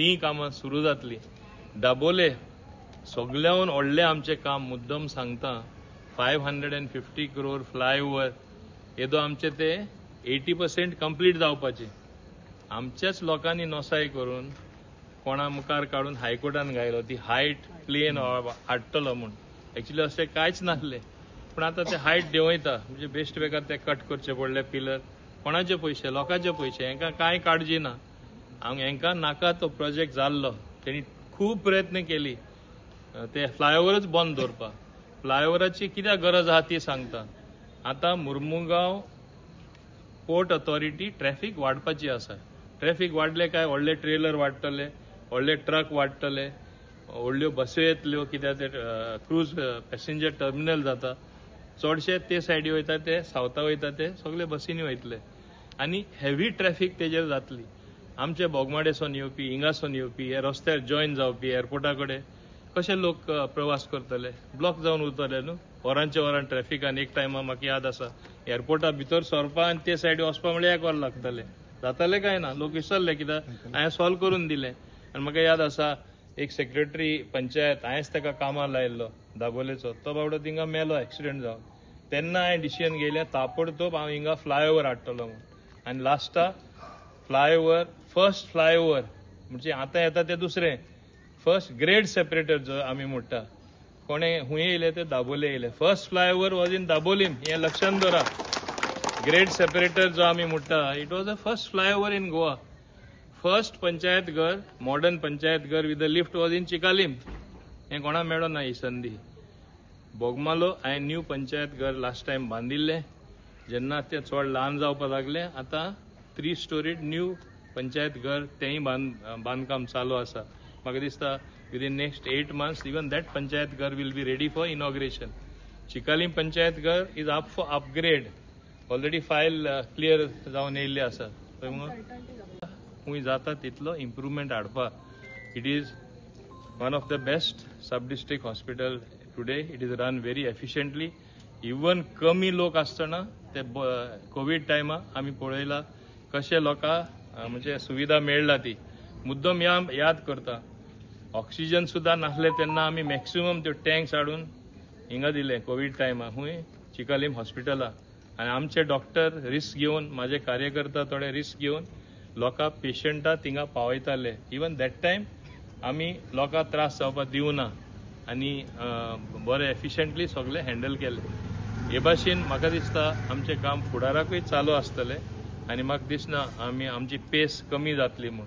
तीं कामां सुरू जातली. दाबोले सगल्याहून व्हडलें आमचें काम, मुद्दम सांगता, 550 क्रोर फ्लायओवर येदो आमचें ते 80% कंप्लीट जावपाचें. आमच्याच लोकांनी नोसाय करून कोणा मुखार काडून हायकोर्टान घायलो ती हायट प्लेन हाडटलो म्हूण. एक्चुली अशें कांयच नासलें, पूण आतां ते हायट देंवयता, म्हणजे बेस्ट बेकार ते कट करचे पडले पिलर. कोणाचे पयशे? लोकांचे पयशे. हेंकां कांय काळजी ना, हेंकां नाका तो प्रोजेक्ट जाल्लो. तेणी खूब प्रयत्न केली ते फ्लायओवरच बंद दवरपाक. फ्लायओवराची कित्याक गरज आहा ती सांगता. आतां मुर्मुगांव पोर्ट अथॉरिटी ट्रॅफिक वाडपाची आसा. ट्रॅफिक वाडले काय व्हडले ट्रेलर वाडटले, व्हडले ट्रक वाडटले, व्हडल्यो बस्यो येतल्यो, कित्याक ते क्रूज पॅसेंजर टर्मिनल जाता. चडशे ते सायडी वयता, ते सावथा वयता, ते सगळे बसींनी वयतले आनी हेवी ट्रॅफिक तेजेर जातली. आमचे बोगमाडेसून येवपी, हिंगासून येवपी, हे रस्त्यार जॉयन जावपी एअरपोर्टा कडेन कशे लोक प्रवास करतले? ब्लॉक जावन उरतले न्हू वरांचे वरां ट्रॅफिकान. एक टायमा म्हाका याद आसा, एअरपोर्टा भितर सरपा आनी ते सायडी वचपा म्हळ्यार एक वर लागतले. जाताले काय ना, लोक विसरले कित्याक हांवें सॉल्व करून दिलें. आनी म्हाका याद आसा, एक सेक्रेटरी पंचायत हांवेंच ताका कामाक लायिल्लो दाबोलेचो, तो बाबडो थिंगा मेलो एक्सिडंट जावन. तेन्ना हांवें डिसिजन घेयलें ताबडतोब हांव हिंगा फ्लायओवर हाडटलो म्हूण. आनी लास्टाक फ्लायओवर, फर्स्ट फ्लायओवर म्हणजे आतां येता तें दुसरें, फर्स्ट ग्रेड सेपरेटर जो आमी म्हणटा, कोणें हुंय येयले ते दाबोले येयले. First flyover was in Dabolim, हें लक्षांत दवरा. ग्रेड सेपरेटर जो आमी म्हणटा, it was a first flyover in Goa. First panchayat ghar, modern panchayat ghar with a lift was in Chicalim. हें कोणा मेळना ही संदी. बोगमालो हांवें न्यू पंचायत घर लास्ट टायम बांदिल्लें, जेन्ना तें चड ल्हान जावपाक लागलें. आतां 3 स्टोरीड न्यू पंचायत घर तेंय बांदकाम चालू आसा. म्हाका दिसता within next 8 months even that panchayat ghar will be ready for inauguration. Chicalim panchayat ghar is up for upgrade, already file clear जावन येयल्ली आसा. खूंय जाता तितलो इम्प्रुवमेंट हाडपाक. It is one of the best sub district hospital today. It is run very efficiently. Even कमी लोक आसतना ते कोवीड टायमा आमी पळयला कशे लोकांक म्हणजे सुविधा मेळ्ळा ती. मुद्दम याद करता, ऑक्सिजन सुद्दां नासले तेन्ना आमी मॅक्सिमम त्यो टँक्स हाडून हिंगा दिले कोवीड टायमा खूंय चिकालीम हॉस्पिटला. आनी आमचे डॉक्टर रिस्क घेवन, म्हाजे कार्यकर्ता थोडे रिस्क घेवन लोकां पेशंटां थिंगा पावयताले. इवन that time आमी लोकांक त्रास जावपाक दिवना आनी बरें एफिशंटली सगळें हँडल केलें. हे भाशेन म्हाका दिसता आमचें काम फुडाराकूय चालू आसतलें आनी म्हाका दिसना आमी आमची पेस कमी जातली म्हूण.